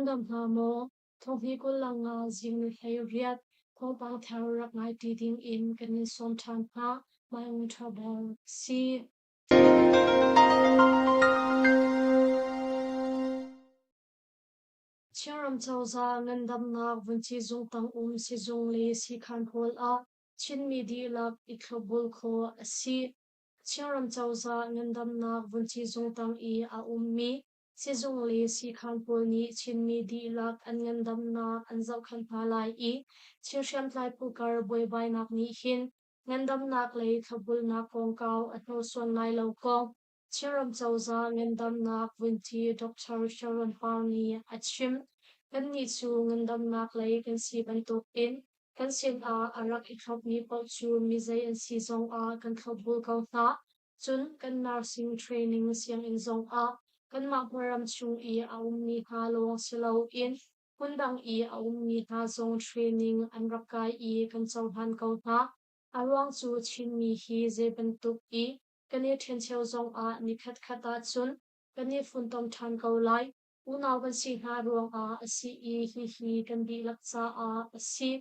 Nan dam hna maw? Thonghni 25 zing ni 18 thawngpang thar rak ngai ṭi ding in kan in sawm ṭhan hna. Mai Trouble si. Chinram cozah ngandamnak vunci zung tang um sizung le siikhan pawl ah Chinmi dihlak i thlopbul khawh a si. Chinram cozah ngandamnak vunci zung tang i a ummi Sizung le siikhan pawl nih Chinmi dihlak an ngandamnak an zohkhenh hna lai i Chin hriamtlai phu kar buaibainak nih hin ngandamnak lei thlopbulnak kongkau a hnursuan lai lo kong Chinram cozah ngandamnak vunci Dr. Sharon Par nih a chim. Kannih cu ngandamnak lei kan si bantukin kan sinah a rak i thlopmi paoh cu mizei an si zongah kan thlopbul ko hna. Cun kan nursing training sianginn zongah kanmah hmunram chung i a ummi hna lawng si loin hmundang i a ummi hna zong training an rak kai i kan cohlan ko hna. A ruang cu Chinmi hi zei bantuk i kan i ṭhencheu zongah nikhatkhat ahcun kan i funtom ṭhan ko lai. Unau kan si hna ruangah a si i hihi kan dihlak caah a si.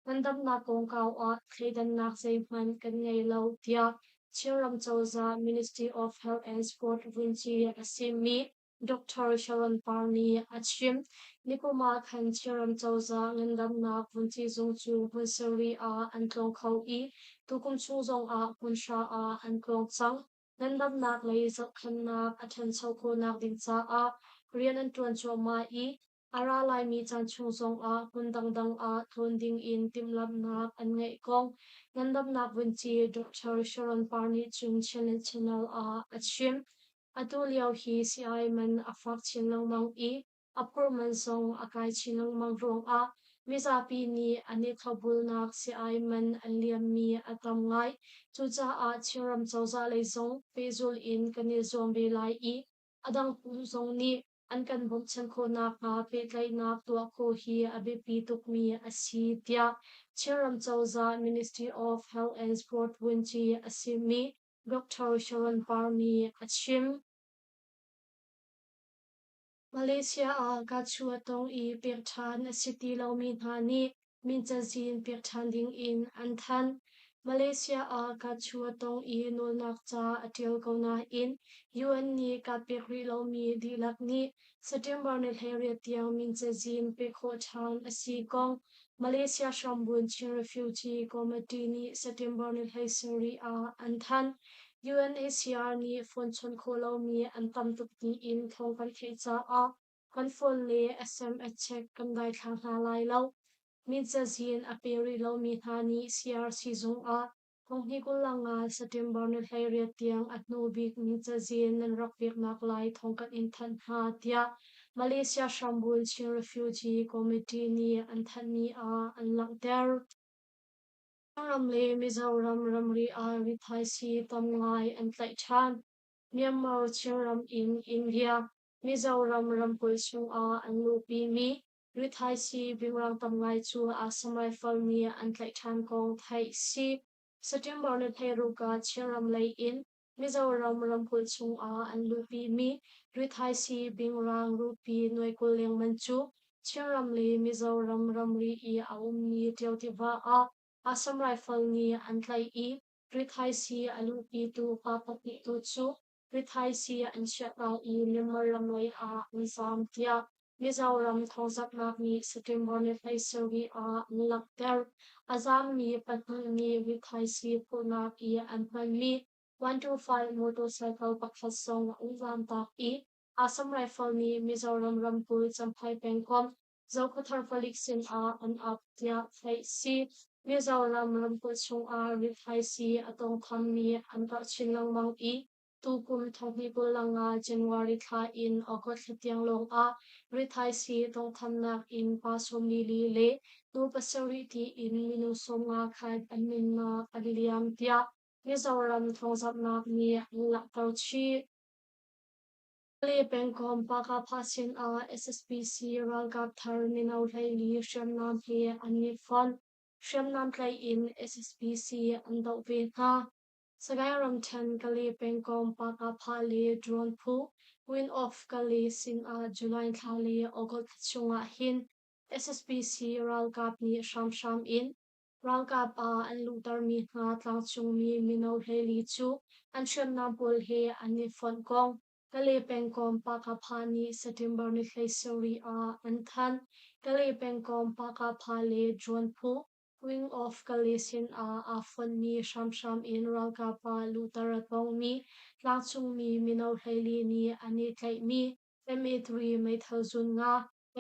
Ngandamnak kongkau ah thleidannak zeihmanh kan ngei lo tiah Chinram cozah Ministry of Health and Sport vunci a simi Dr. Sharon Par nih a chim. Nikum ah khan Chinram cozah ngandamnak vunci zung cu hmun sarih ah an tlawng kho i tukum chung zongah hmun hra ah an tlawng cang. Ngandamnak lei zohkhenhnak a ṭhancho khawhnak ding caah rian an ṭuan cuahmah i A ra laimi caan chung zongah hmun dangdang ah tlawn dingin timhlamhnak an ngeih kong ngandamnak vunci Dr. Sharon Par nih cun Channel Channel ah a chim. Atu lio hi sii man a fak chin lengmang i a phurh man zong a kai chin lengmang ruangah mizapi nih an i thlopbulnak sii man an liammi a tam ngai. Cucaah Chinram cozah lei zong pehzulh in kan i zuam ve lai i a dang zong nih an kan bawmhchanh khawh nakhnga pehtlaihnak tuah khawh hi a biapi tukmi a si tiah Chinram cozah Ministry of Health and Sport vunci a simi Dr. Sharon Par nih a chim. Malaysia ah kachu a tong i pek ṭhan a si ti lomi hna nih min cazin pek ṭhan dingin an thanh. Malaysia ah kachu a tong i nawlnak ca a ṭial ko nain UN nih kaa pek rih lomi dihlak nih September ni 18 tiang min cazin pek khawh ṭhan a si kong Malaysia hrambunh Chin Refugee Committee nih September ni 17 ah an thanh. UNHCR nih phone chawnh khawh lomi an tam tuk tiin thawng kan theih caah kan phone le SMS check kan daithlang hna lai lo. Min cazin a pe rih lomi hna nih CRC zung ah Thonghni 25 September ni 18 tiang a hnu bik min cazin nan rak peknak lai thawng kan in thanh hna tiah Malaysia hrambunh Chin Refugee Committee nih an thanhmi ah an langhter. Ram le Mizoram ramri ah rithaisii tam ngai an tlaih ṭhan. Myanmar Chinram in India, Mizoram ramkulh chungah an luhpimi rithaisii bingrang tam ngai cu Assam Rifle nih an tlaih ṭhan kong theih si. September ni 16 ah Chinram lei in Mizoram ramkulh chungah an luhpimi rithaisii bingrang rupi nuai 20 lengmang cu Chinram le Mizoram ramri i a ummi Ṭio tiva ah Assam Rifle nih an tlaih i rithaisii a luhpitu pa pahnih tu cu rithaisii an chiah hna i Myanmar ram lei ah an zaam tiah Mizoram thawngzamhnak nih September ni 17 ah an langhter. A zaammi pahnih nih rithaisii phurhnak i an hmanmi 125 motorcycle pakhat zong an zaamtak i Assam Rifle nih Mizoram ramkulh Champhai pengkomh Zokhawthar palik sinah an ap tiah theih si. Mizoram ramkulh chungah rithaisii a tawngthammi an karh chin lengmang i tukum thonghnih 25 January thla in August thla tiang lawngah rithaisii tawngthamnak in pa 44 le nu pasarih tiin minung 50 khat an nunnak an liam tiah Mizoram thawngzamhnak nih an langhter chih. Le pengkomh Pakapha sinah SSPC ralkap thar mino 14 hriamnam he an i fonh. Hriamnam tlaih in SSPC an doh ve hna. Sagaing ramṭhen Kale pengkomh Pakapha le Drone phu Queen of Kale sinah July thla le August thla chungah hin SSPC ralkap nih hramhram in ralkap ah an luhtermi hna tlangcungmi mino 14 cu an hriamnam pawl he an i fonh kong Kale pengkomh Pakapha nih September ni 17 ah an thanh. Kale pengkomh Pakapha le Drone phu Wing of Kale sinah aa fonhmi hramhram in ralkap ah luhter a tongmi tlangcungmi mino 14 nih an i tlaihmi MA3 meithal zun nga,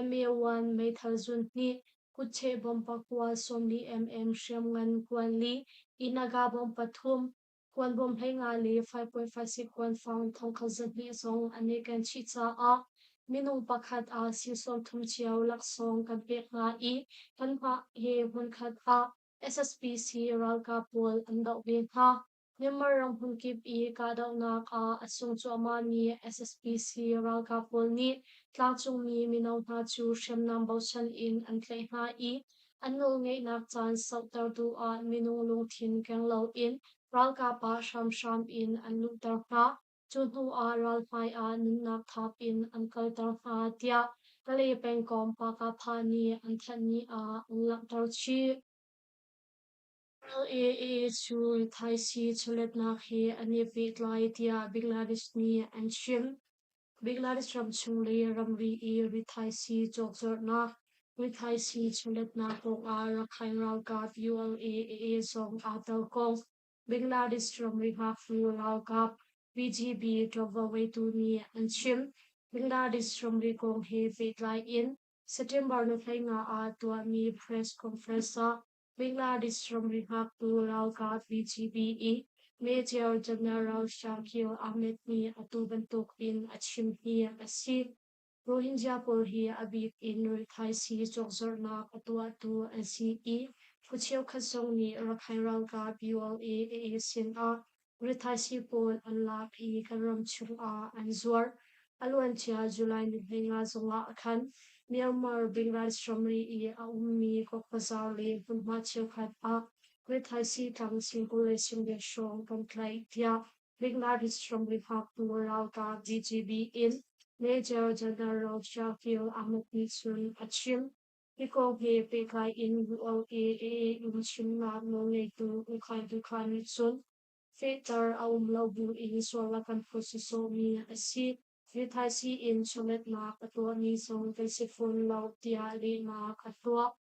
MA1 meithal zun hnih, kutcheh bomb pakua 40 mm hriamngan kuan li, Inaga bomb pathum, kuan bawm 15 le 5.56 kuanfang 1200 zong an i ken chih caah minung pakhat ah sii 30 cio laksawng kan pek hna i kanmah he hmunkhat ah SSPC ralkap pawl an doh ve hna. Myanmar ram hmunkip i kahdohnak ah a sung cuahmahmi SSPC ralkap pawl nih tlangcungmi mino hna cu hriamnam bochan in an tlaih hna i an nawlngeihnak caan sauhter duh ah minung lungthin keng loin ralkap ah hramhram in an luhter hna. Cu hnu ah ralhmai ah nunnak thap in an kalter hna tiah Kalay pengkomh Pakapha nih an thanhmi ah an langhter chih. LAA cu rithaisii chawletnak he an i pehtlai tiah Bangladesh nih an chim. Bangladesh ramchung le ramri i rithaisii cawkzuarhnak, rithaisii chawletnak kongah Rakhine ralkap ULA-AA zong aa tel kong Bangladesh ramri hngaktu ralkap BGB ṭuanvo ngeitu nih an chim. Bangladesh ramri kong he pehtlai in September ni 15 ah tuahmi press conference ah Bangladesh ramri hngaktu ralkap BGB i Major General Shakil Ahmed nih atu bantuk in a chim hi a si. Rohingya pawl hi a bik in rithaisii cawkzuarhnak a tuahtu an si i phu cheukhat zong nih Rakhine ralkap ULA sinah Rithaisii pawl an lak i kan ram chungah an zuar. A luancia July ni 15 zongah khan Myanmar Bangladesh ramri i a ummi Cox's le hmunhma cheukhat ah rithaisii tlang singkul le singriat hrawng kan tlaih tiah Bangladesh ramri hngaktu ralkap BGB in Major General Shakil Ahmed nih cun a chim. Hi kong he pehtlai in ULAA in chimnak nawlngeitu U Khai Dukha nih cun fehter a um lo buin sual a kan phawt sawsawhmi a si. Rithaisii in chawletnak a tuahmi zong kan si fawn lo tiah lehnak a tuah.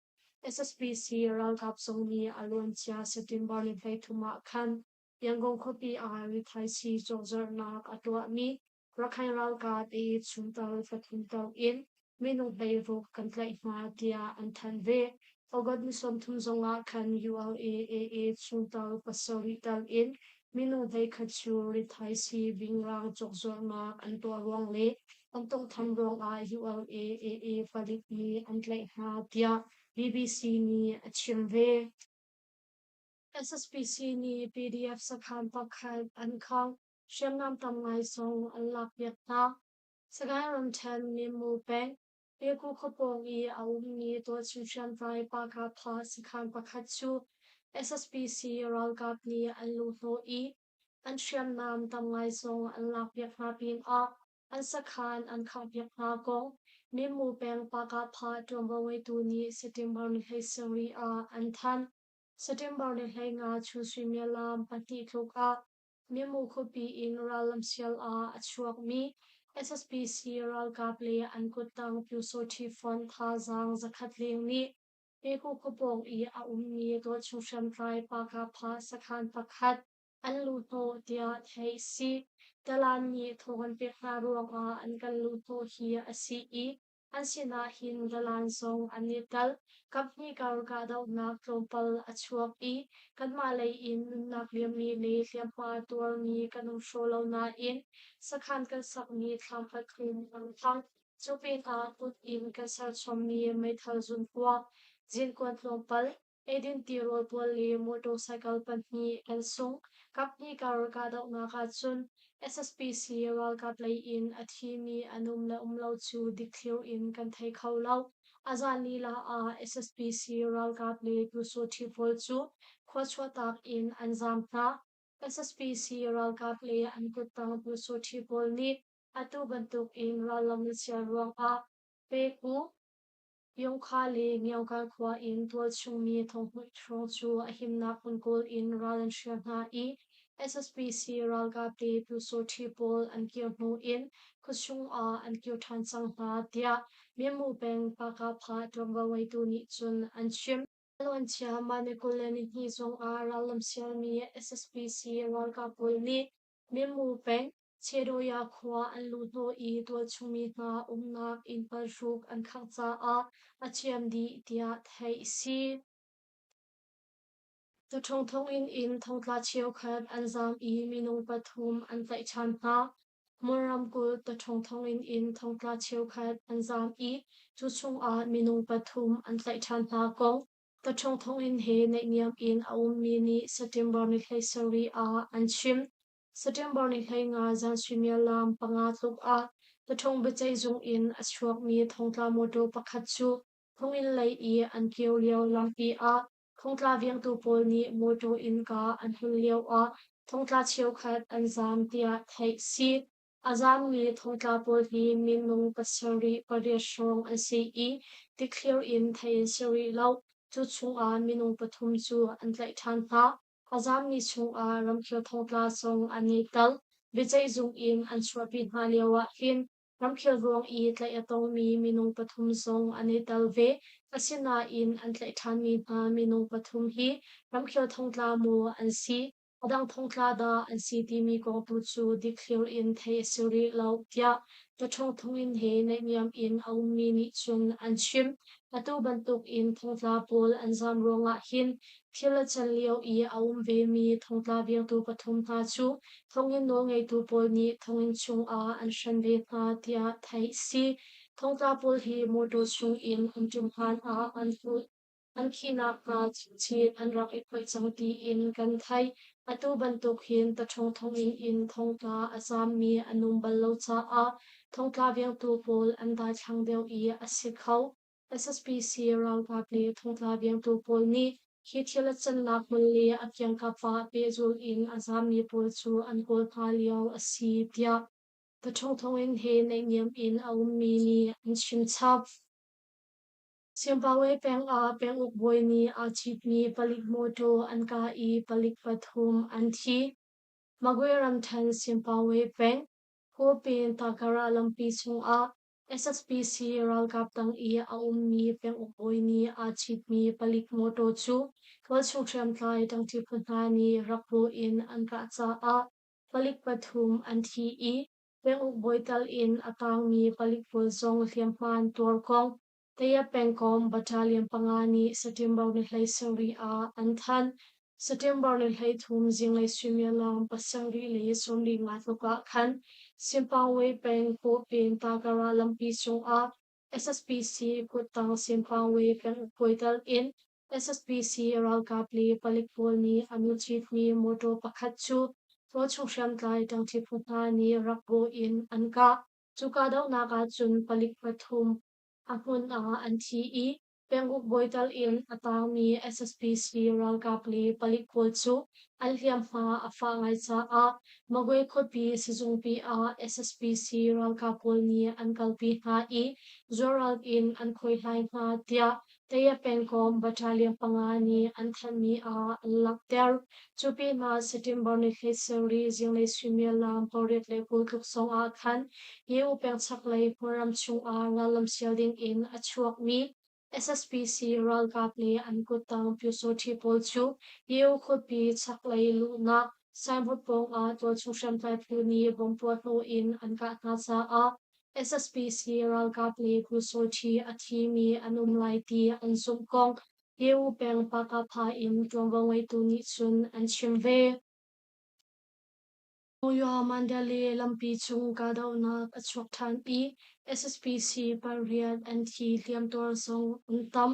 SSPC ralkap zong nih a luancia September ni 33 ah khan Yangon khuapi ah rithaisii cawkzuarhnak a tuahmi Rakhine ralkap i chungtel pathum tel in minung 16 kan tlaih hna tiah an thanh ve. August ni 30 zongah khan ULAAA chungtel pasarih tel in minung 11 cu rithaisii bingrang cawkzuarhnak an tuah ruang le an tawnghtham ruangah ULAAA palik nih an tlaih hna tiah BBC nih a chim ve. SSPC nih PDF sakhan pakhat an khangh. Hriamnam tam ngai zong an lakpiak hna. Sagaing ramṭhen Minmu peng, Peku khuapawng i a ummi tualchung hriamtlai Pakapha sakhan pakhat cu SSPC ralkap nih an luhhnawh i an hriamnam tam ngai zong an lakpiak hna pinah an sakhan an khanghpiak hna kong Minmu peng Pakapha ṭuanvo ngeitu nih September ni 17 ah an thanh. September ni 15 chun suimilam pahnih tluk ah Mimu khuapi in rallamsial ah a chuakmi SSPC ralkap le an kuttang Pyusawṭhi Fund thazaang zakhat leng nih Peku khuapawng i a ummi tualchung hriamtlai Pakapha sakhan pakhat an luhhnawh tiah theih a si. Dalan nih thawng an pek hna ruangah an kan luhhnawh hi a si i An sinah hin dalan zong an i tel. Kaphnih kar kahdohnak tlawmpal a chuak i kanmah lei in nunnak liammi le hliamhma tuarmi kan um hraw lo nain sakhan kan sakmi thlam pathum an khangh. Cu pinah kut in kan serchommi meithal zunkuang, zinkuan tlawmpal, Eidin tirawl pawl le motorcycle pahnih kan sung. Kaphnih kar kahdohnak ahcun SSPC ralkap lei in a thimi an um le um lo cu dikthliar in kan thei kho lo. A zan lila ah SSPC ralkap le Pyusawṭhi pawl cu khua chuahtak in an zaam hna. SSPC ralkap le an kuttang pyusawṭhi pawl nih atu bantuk in rallam an sial ruangah Pegu, Yongkha le Ngiaokai khua in tualchung mi 2000 hrawng cu a himnak hmun kawl in ral an hrial hna i SSPC ralkap le pyusawṭhi pawl an kir hnu in khuachung ah an kir ṭhan cang hna, tiah Myanmar peng Pakapha ṭuanvo ngeitu nih cun an chim. A luancia mah ni 22 zongah rallam sialmi SSPC ralkap pawl nih Myanmar peng Chedoya khua an luhhnawh i tualchungmi hna umnak inn palhruk an khangh caah a ciam dih tiah theih a si. Tuṭhung thonginn in thongtla cheukhat an zaam i minung pathum an tlaih ṭhan hna. Mon ramkulh Taṭhung thonginn in thongtla cheukhat an zaam i cu chungah minung pathum an tlaih ṭhan hna kong Taṭhung thonginn he naihniam in a ummi nih September ni 17 ah an chim. September ni 15 zan suimilam 5 tluk ah Taṭhung biaceihzung in a chuakmi thongtla mawṭaw pakhat cu thonginn lei i an kio lio lampi ah thongtla vengtu pawl nih mawṭaw innka an hun lioah thongtla cheukhat an zaam tiah theih si. A zaammi thongtla pawl hi minung pasarih pariat hrawng an si i tikthlir in theih an si rih lo. Cu chungah minung pathum cu an tlaih ṭhan hna. A zaammi chungah ramkhel thongtla zong an i tel. Biaceihzung in an chuahpi hna lioah hin Ramkhel ruang i tlaih a tongmi minung pathum zong an i tel ve. Asinain an tlaih ṭhanmi hna minung pathum hi ramkhel thongtla maw an si, a dang thongtla dah an si timi kong tu cu dikthlir in theih a si rih lo, tiah Taṭhawng thonginn he naihniam in a ummi nih cun an chim. Atu bantuk in thongtla pawl an zaam ruangah hin thil a can lio i a um vemi thongtla vengtu pathum hna cu thonginn nawlngeitu pawl nih thonginn chungah an hren ve hna tiah theih a si. Thongtla pawl hi mawṭaw chungin an ṭum hlan ah an hlut. An thihnak hnga chin an rak i phoih cang tiin kan theih. Atu bantuk hin taṭhawng thonginn in thongtla a zaammi an um bal lo caah thongtla vengtu pawl an daithlang deuh i a si kho. SSPC ralkap le thongtla vengtu pawl nih hi thil a cannak hmun le a kiangkap ah pehzulh in a zaammi pawl cu an kawl hna lio a si tiah Taṭhawng thonginn he naihniam in a ummi nih an chim chap. Zimbabwe peng ah penguk bawi nih aa citmi palik mawṭaw an kah i palik pathum an thi. Magwe ramṭhen Zimbabwe peng, Hopin Takara lampi chungah SSPC ralkap tang i a ummi penguk bawi nih aa citmi palik mawṭaw cu tualchung hriamtlai ṭangṭi phu hna nih rak bawh in an kah caah palik pathum an thi i penguk bawi tal in a tangmi palik pawl zong hliamhma an tuar kong Taya pengkomh battalion panga nih September ni 17 ah an thanh. September ni 13 zinglei suimilam 7:45 tluk ah khan Simpangwe peng Pawpin Tagara lampi cungah SSPC kuttang Simpangwe penguk bawi tal in SSPC ralkap le palik pawl nih an i citmi mawṭaw pakhat cu tualchung hriamtlai ṭangṭi phu hna nih rak bawh in an kah. Cu kahdohnak ahcun palik pathum a hmun ah an thi i penguk bawi tal in a taangmi SSPC ralkap le palik pawl cu an hliamhma a fah ngai caah Magwe khuapi sizungpi ah SSPC ralkap pawl nih an kalpi hna i zualral in an khuaihlai hna tiah Taya pengkomh battalion panga nih an thanhmi ah an langhter. Cu pinah September ni 17 zinglei suimilam 8:20 tluk zong ah khan Yew peng chaklei hmunram chungah rallam sial dingin a chuakmi SSPC ralkap le an kuttang pyusawṭhi pawl cu Yew khuapi chaklei luhnak signboard pawngah tualchung hriamtlai phu nih bomb puahhnawh in an kah hna caah SSPC ralkap le pyusawṭhi a thimi an um lai ti an zumh kong Yew peng Pakapha in ṭuanvo ngeitu nih cun an chim ve. Monywa Mandalay lampi cung kahdohnak a chuak ṭhan i SSPC pariat an thi hliamtuar zong an tam.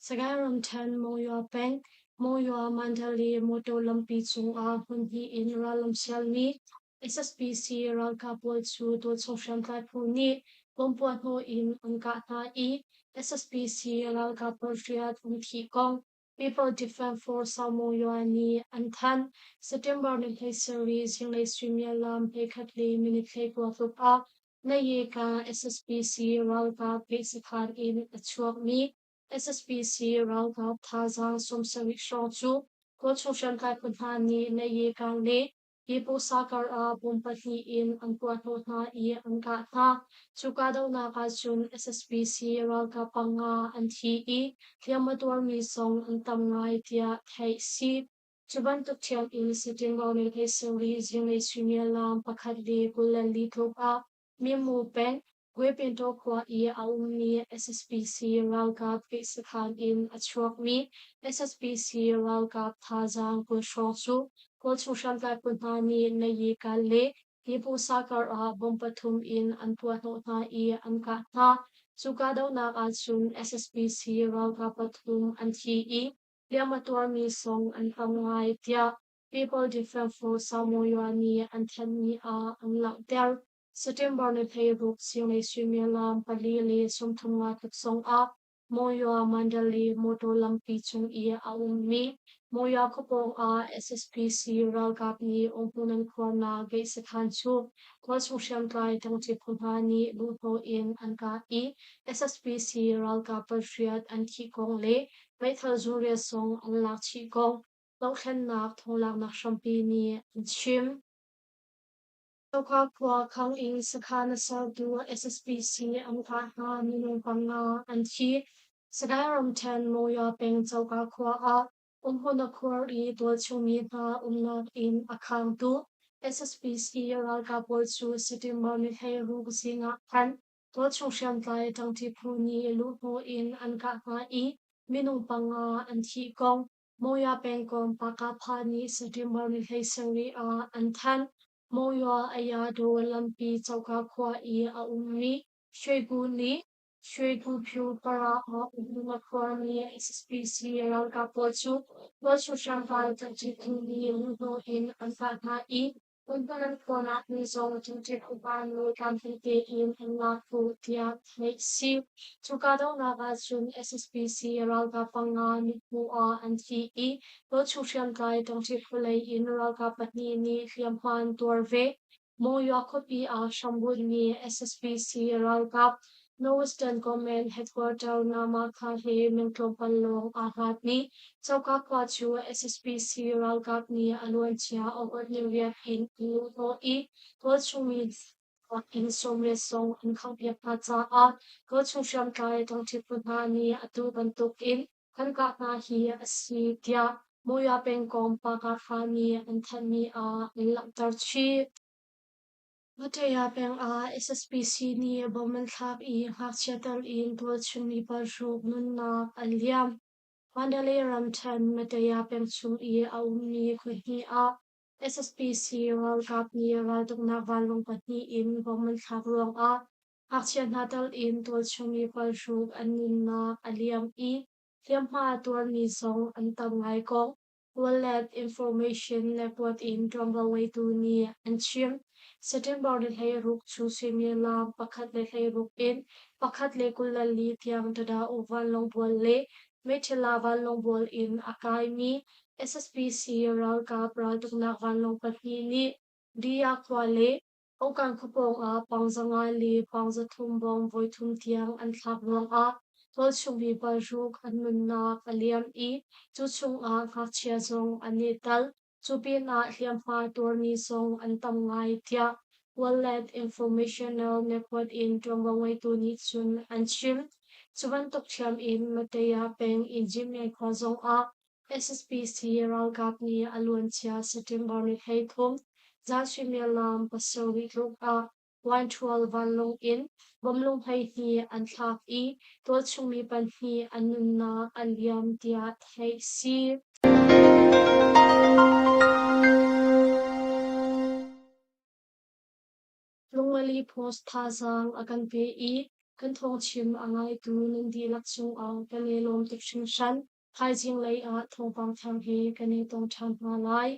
Sagaing ramṭhen Monywa peng Monywa Mandalay motor lampi cungah hmunhnih in rallam sialmi SSPC ralkap pawl cu tualchung hriamtlai phu nih bomb puahhnawh in an kah hna i SSPC ralkap pariat an thih kong. People Defense Force Monywa nih an thanh. September ni 17 zinglei suimilam 11 le minute 19 tluk ah Nayeka SSPC ralkap gate sakhan in a chuakmi SSPC ralkap thazaang 70 hrawng cu khuachung hriamtlai phu hna nih Nayekang le Pipusa kar ah bom pahnih in an puahhnawh hna i an kah hna. Cu kahdohnak ahcun SSPC ralkap panga an thi i hliam a tuarmi zong an tam ngai tiah theih a si. Cu bantuk ṭhiam in September ni 17 zinglei suimilam 1:24 tluk ah Mimu peng Guepinto khua i a ummi SSPC ralkap gate sakhan in a chuakmi SSPC ralkap thazaang 20 hrawng cu kawlchung hriamtlai phu hna nih Nayikal le Hipusa kar ah bomb pathum in an puahhnawh hna i an kah hna. Cu kahdohnak ahcun SSPC ralkap pathum an thi i hliam a tuarmi zong an tam ngai tiah People Defense Force Samoa nih an thanhmi ah an langhter. September ni 16 zinglei suimilam 4:35 tluk zongah Monywa Mandalay motor lampi cung i a ummi Monywa khuapawng ah SSPC ralkap nih umhmun an khuarnak gate sakhan cu khualchung hriamtlai ṭangṭi phu hna nih luhhnawh in an kah i SSPC ralkap pariat an thih kong le meithal zungriat zong an lak chih kong dohthlennak thawnglaknak hrampi nih an chim. Sokha khua khang in sakhan a sertu SSPC an kah hna minung panga an thi. Sagaing ramṭhen Monywa peng Coka khua ah umhmun a khuar i tualchungmi hna umnak inn a khangtu SSPC ralkap pawl cu September ni 16 zing ah khan tualchung hriamtlai ṭangṭi phu nih luhhnawh in an kah hna i minung panga an thih kong Monywa pengkomh Pakapha nih September ni 17 ah an thanh. Monywa Ayadaw lampi Coka khua i a ummi Shwegu nih Shwegu Phyu para ah umhmun a khuarmi SSPC ralkap pawl cu tualchung hriamtlai ṭangṭi phu nih luhhnawh in an kah hna i Hmunhma khuanak mi zong ṭingṭet upa nih tlamtling tein an lak khawh tiah theih a si. Cu kahdohnak ahcun SSPC ralkap panga mithmuh ah an thi i tualchung hriamtlai ṭangṭi khualei in ralkap pahnih nih hliamhma an tuar ve. Monywa khuapi ah hrambunhmi SSPC ralkap Northwestern Command Headquarter Namakha he meng tlawmpal lawng aa hlatmi Coka khua cu SSPC ralkap nih a luancia August niriat in an luhhnawh i tualchungmi in 80 zong an khanghpiak hna caah tualchung hriamtlai ṭangṭi phu hna nih atu bantukin kan kah hna hi a si tiah Monywa pengkomh Pakahra nih an thanhmi ah an langhter chih. Pattaya peng ah SSPC nih bom an thlak i ngakchia tal in tualchungmi paruk nunnak an liam. Mandalay ramṭhen Mataya peng chung i a ummi khua hnih ah SSPC ralkap nih raltuknak vanlawng pahnih in bom an thlak ruangah ngakchia hna tal in tualchungmi paruk an nunnak a liam i hliamhma tuarmi zong an tam ngai kong Wallet Information Network in ṭuanvo ngeitu nih an chim. September ni 16 cu suimilam 1:16 in 1:24 tiang Tada-U vanlawng bual le Meiṭhila vanlawng bual in a kaimi SSPC ralkap raltuknak vanlawng pahnih nih Dia khua le Okan khua pawngah pang 500 le pang 300 bawm voithum tiang an thlak ruangah tualchungmi paruk an nunnak a liam i cu chungah ngakchia zong an i tel. Cu pinah hliamhma tuarmi zong an tam ngai tiah World Informational Network in ṭuanvo ngeitu nih cun an chim. Cu bantuk ṭhiam in Mataya peng Injimyan khua zongah SSPC ralkap nih a luancia September ni 13 zan suimilam 7 tluk ah Wainṭhual vanlawng in bomlung 12 an thlak i tualchungmi pahnih an nunnak a liam tiah theih a si. Lungmali Post thazaang a kan pe i kan thawngchim a ngaitu nan dihlak cungah kan i lawm tuk hringhran. Thaizing lei ah thawngpang thar he kan i tong ṭhan hna lai.